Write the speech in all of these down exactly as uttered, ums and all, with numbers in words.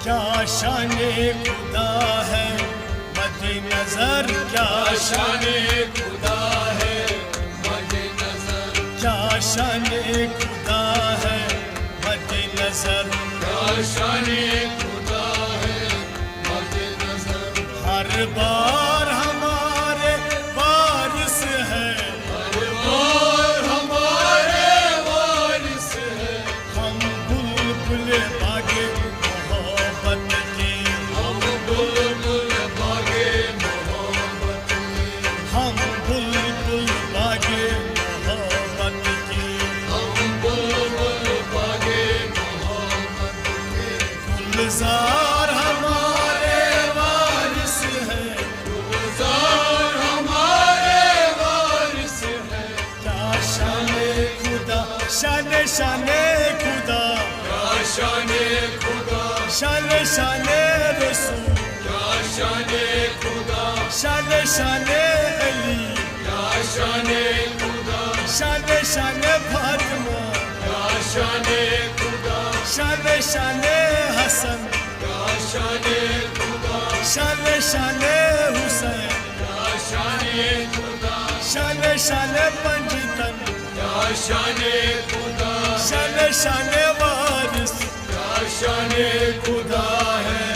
کیا شان خدا ہے مد نظر، کیا شان خدا ہے مد نظر، کیا شان خدا ہے مد نظر، کیا شان خدا ہے مد نظر۔ ہر بار ہمارے وارث ہے، ہر بار ہمارے وارث ہے، ہم بلبل باغ محبت کے، ہم بلبل باغ محبت کے، ہم بلبل باغ محبت کے، ہم بلبل باغ محبت کے۔ گلزار ہمارے وارث ہے، گلزار ہمارے وارث ہے۔ کیا شان خدا، شان، شان خدا، کیا شان خدا، شان، شان رسول، کیا شان خدا، شان، شان علی، کیا شان خدا، شان، شان فاطمہ، کیا شان خدا، شان، شان حسن، کیا شان خدا، شان، شان حسین، کیا شان خدا، شان، شان پنجتن، کیا شان خدا، شان، شان وارث، کیا شان خدا ہے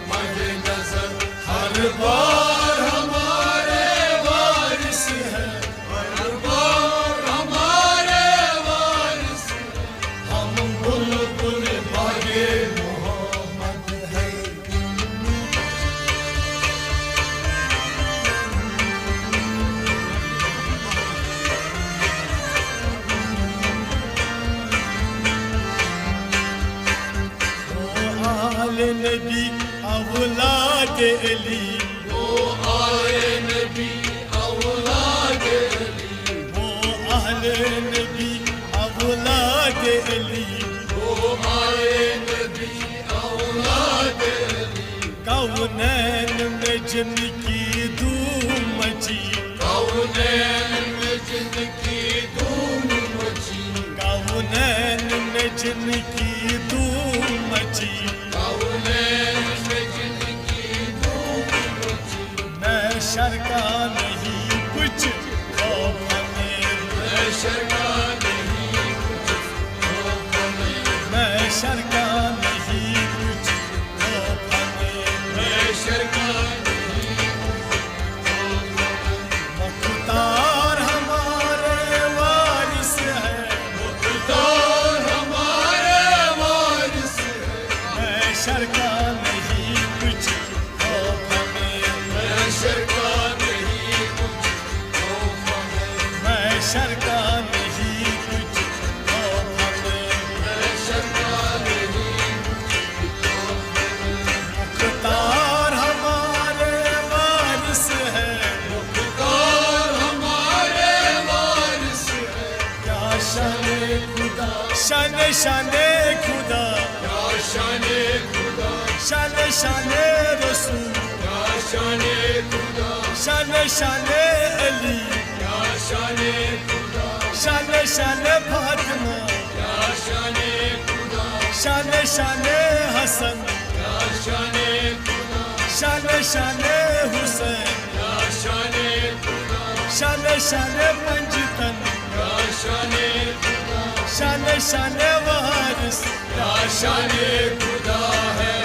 مد نظر۔ ہر بار ہمارے وارث ہے، ہر بار ہمارے وارث ہے، ہم بلبل باغ محبت ہے۔ او آل نبی اولاد علی، او آل نبی اولاد علی، او اہل نبی اولاد علی، او آل نبی اولاد علی۔ کونین میں جن کی دھوم مچی، کونین میں جن کی دھوم مچی، کونین میں جن کی دھوم مچی، کونین میں جن کی دھوم مچی۔ محشر کا نہیں کچھ خوف ہمیں، محشر کا نہیں کچھ خوف ہمیں، محشر کا نہیں کچھ خوف ہمیں، محشر کا نہیں کچھ خوف ہمیں۔ مختار ہمارے وارث ہے، مختار ہمارے وارث ہے، محشر کا نہیں کچھ خوف ہمیں، محشر کا نہیں کچھ خوف ہمیں، محشر کا نہیں کچھ خوف ہمیں، محشر کا نہیں کچھ خوف ہمیں۔ مختار ہمارے وارث ہے، مختار ہمارے وارث ہے۔ کیا شان خدا، شان، شان خدا، کیا شان خدا، شان، شان رسول، کیا شان خدا، شان، شان علی، کیا شان خدا، شان، شان فاطمہ، کیا شان خدا، شان، شان حسن، کیا شان خدا، شان، شان حسین، کیا شان خدا، شان، شان پنجتن، کیا شان خدا، شان، شان وارث، کیا شان خدا ہے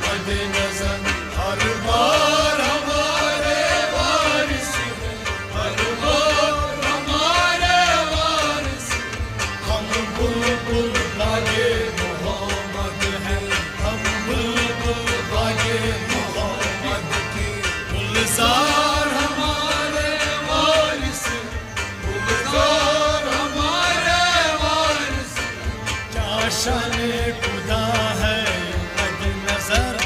مد نظر۔ ہر بار ہمارے وارث ہے، ہر بار ہمارے وارث ہے۔ ہم بلبل باغ محمد ہیں، ہم بلبل باغ محمد کے۔ گلزار ہمارے وارث، گلزار ہمارے وارث۔ کیا شان خدا ہے مد نظر۔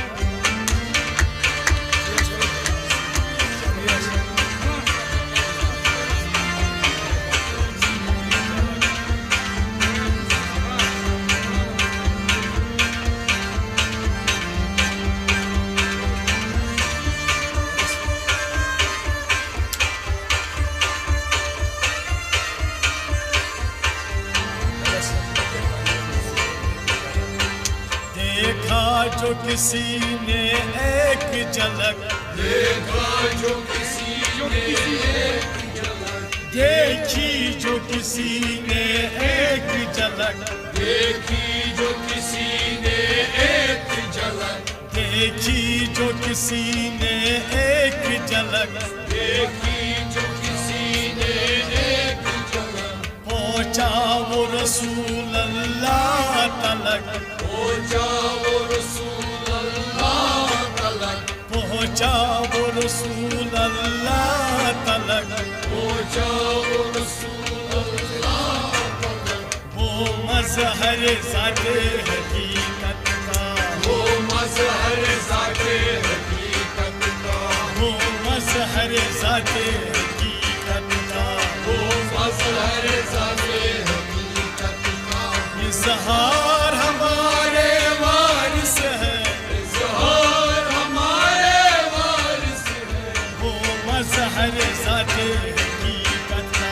کسی نے ایک جھلک، دیکھا جو کسی نے ایک جھلک، دیکھی جو کسی نے ایک جھلک، دیکھی جو کسی نے ایک جھلک، دیکھی جو کسی نے ایک جھلک، دیکھی جو کسی نے ایک جھلک، پہنچا وہ رسول اللہ تلک، پہنچا وہ رسول اللہ تلک، پہنچا وہ رسول اللہ تلک، پہنچا وہ رسول اللہ تلک۔ وہ مظہر ذات حقیقت کا، وہ مظہر ذات حقیقت کا، وہ مظہر ذات حقیقت کا، وہ مظہر ذات حقیقت کا۔ اظہار ہمارے وارث ہے، اظہار ہمارے وارث ہے۔ وہ مظہر ذات حقیقت کا،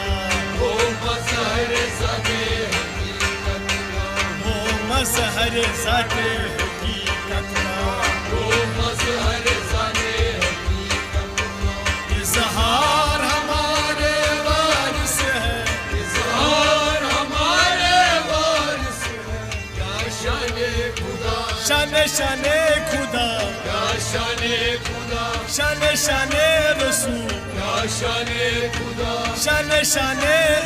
وہ مظہر ذات حقیقت کا، وہ مظہر ذات حقیقت کا، وہ مظہر ذات حقیقت کا۔ اظہار ہمارے وارث ہے، اظہار ہمارے وارث ہے۔ یا شان خدا، شان، شان خدا، یا شان خدا، شان، شان رسول، یا شان خدا، شان، شان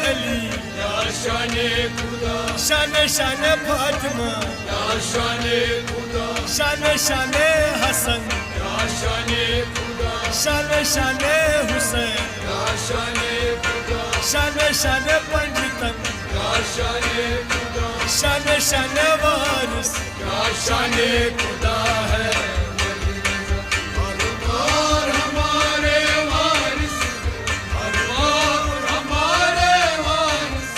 علی، یا شان خدا، شان، شان فاطمہ، یا شان خدا، شان، شان حسن، یا شان خدا، شان، شان حسین، یا شان خدا، شان، شان پنڈتن، یا شان خدا، شان، شان وارث، یا شان خدا ہے۔ ہر بار ہمارے وارث، ہر بار ہمارے وارث،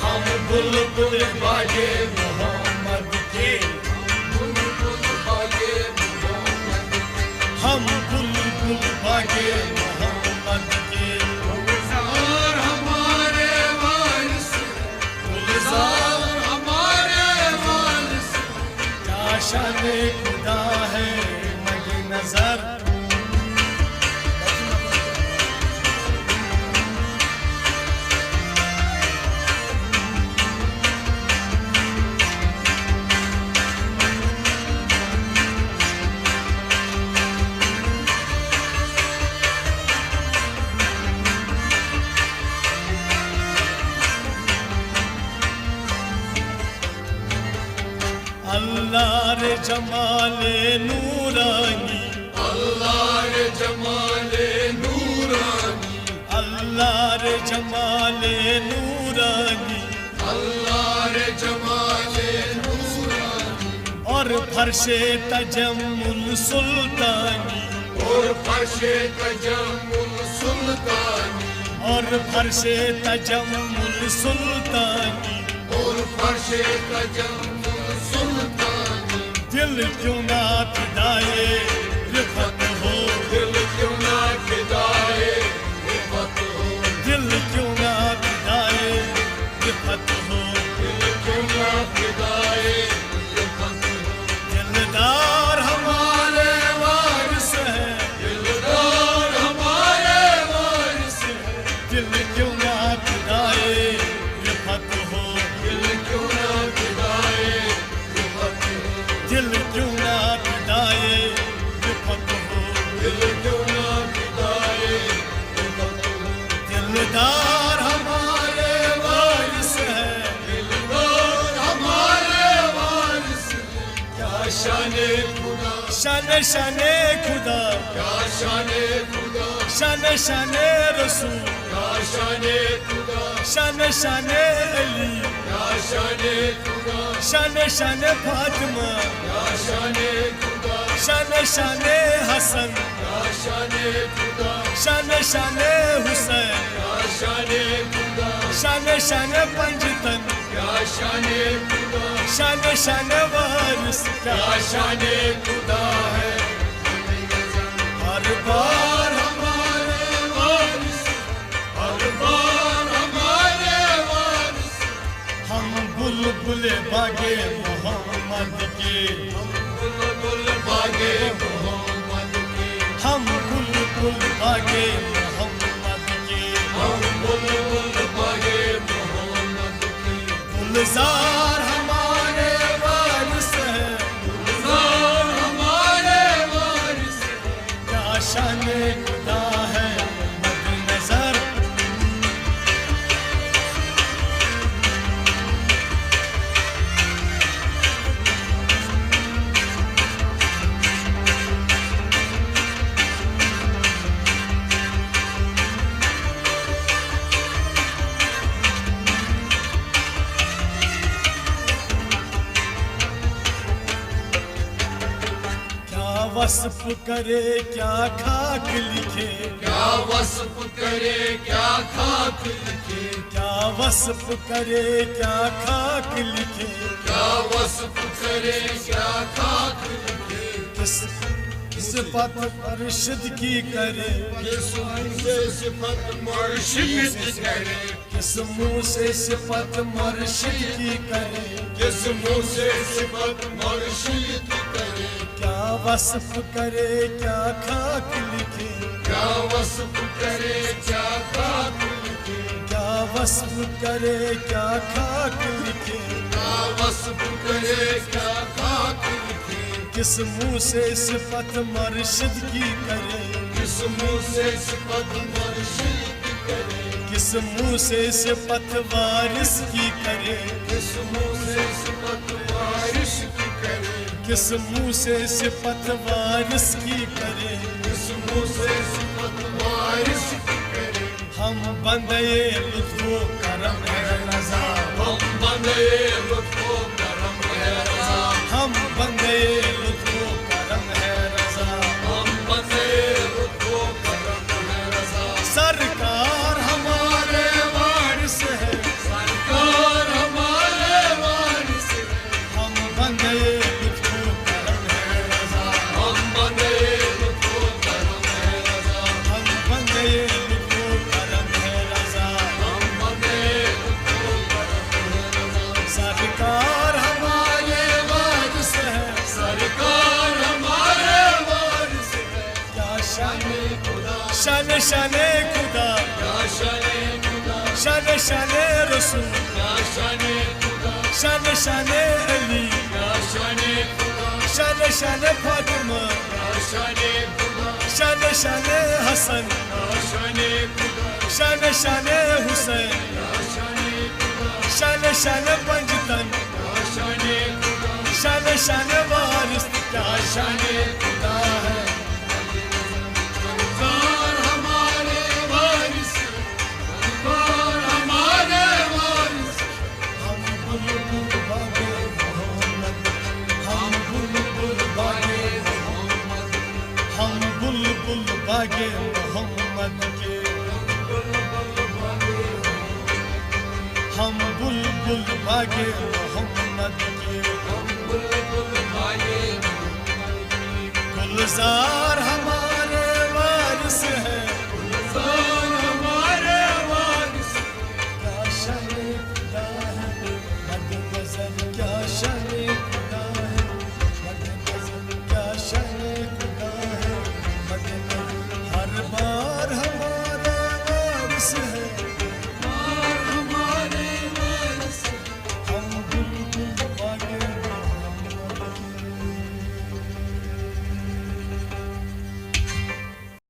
ہم بلبل باغ محمد کے، ہم بلبل باغ محمد کے۔ گلزار ہمارے وارث، گلزار ہمارے وارث۔ کیا شان خدا ہے مد نظر۔ اللہ رے جمال نورانی، اللہ رے جمال نورانی، اللہ رے جمال نورانی، اللہ رے جمال نورانی۔ اور فرش تجمل سلطانی، اور فرش تجمل سلطانی، اور فرش تجمل سلطانی، اور فرش تجمل سلطانی۔ دل کیوں نہ فدائے رفعت ہو، دل کیوں نہ فدائے رفعت ہو، دل کیوں نہ فدائے رفعت ہو، دل کیوں نہ فدائے رفعت ہو۔ دلدار ہمارے وارث ہے، دلدار ہمارے وارث ہے۔ دل کیوں نہ فدائے رفعت ہو، دل کیوں نہ فدائے رفعت ہو، دل کیوں نہ فدائے رفعت ہو، دل کیوں نہ فدائے رفعت ہو۔ دلدار ہمارے وارث ہے، دلدار ہمارے وارث ہے۔ کیا شان خدا، شان، شان خدا، کیا شان خدا، شان، شان رسول، کیا شان خدا، شان، شان علی، کیا شان خدا، شان، شان فاطمہ، کیا شان خدا، شان، شان حسن، کیا شان خدا، شان، شان حسین، کیا شان خدا، شان، شان پنجتن، کیا شان خدا، شان، شان وارث، کیا شان خدا ہے۔ ہر بار ہمارے وارث، ہر بار ہمارے وارث، ہم بلبل باغ محمد کے، ہم بلبل ہم بلبل باغے محمد کے، ہم بلبل باغے محمد کے۔ گلزار ہمارے وارث ہے، گلزار ہمارے وارث ہے۔ کیا شان خدا ہے مد نظر۔ کیا وصف کرے، کیا خاک لکھے، کیا وصف کرے، کیا خاک لکھے، کیا وصف کرے، کیا خاک لکھے، کیا وصف کرے، کیا خاک لکھے۔ کس، کس صفت مرشد کی کرے، کس منہ سے صفت مرشد کی کرے، کس منہ سے صفت مرشد کی کرے، کس منہ سے صفت مرشد کی کرے۔ کیا وصف کرے، کیا خاک لکھے، کیا وصف کرے، کیا خاک لکھے، کیا وصف کرے، کیا خاک لکھے، کیا وصف کرے، کیا خاک لکھے۔ کس منہ سے صفت مرشد کی کرے، کس منہ سے صفت مرشد کی کرے، کس منہ سے صفت وارث کی کرے، کس منہ سے صفت وارث کی کرے، کس منہ سے صفت وارث کی کرے، کس منہ سے صفت وارث کی کرے۔ ہم بندے لطف و کرم ہے رضا، ہم بندے لطف و کرم ہے رضا، ہم بندے لطف و کرم ہے رضا، ہم بندے لطف و کرم ہے رضا۔ سرکار ہمارے وارث ہے، سرکار ہمارے وارث ہے۔ ہم بندے لطف و کرم ہے رضا، ہم بندے لطف و کرم ہے رضا، ہم بندے لطف و کرم ہے رضا، ہم بندے لطف و کرم ہے رضا۔ سرکار ہمارے وارث ہے، سرکار ہمارے وارث ہے۔ کیا شان خدا، شان شان خدا، کیا شان خدا، شان شان رسول، کیا شان خدا، شان شان علی، کیا شان خدا، شان شان فاطمہ، کیا شان خدا، شان شان حسن، کیا شان خدا، شان شان حسین، کیا شان خدا، شان شان پنجتن، کیا شان خدا، شان شان وارث، کیا شان خدا ہے۔ سرکار ہمارے وارث، سرکار ہمارے وارث۔ ہم بلبل باغے محمد، ہم بلبل باغے محمد، ہم بلبل باغے محمد کے، ہم بلبل باغے محمد کے۔ گلزار ہمارے وارث ہے، گلزار ہمارے وارث۔ کیا شان خدا ہے مد نظر، کیا شان خدا ہے مد نظر، کیا شان خدا ہے مد نظر۔ ہر بار ہمارے وارث ہے۔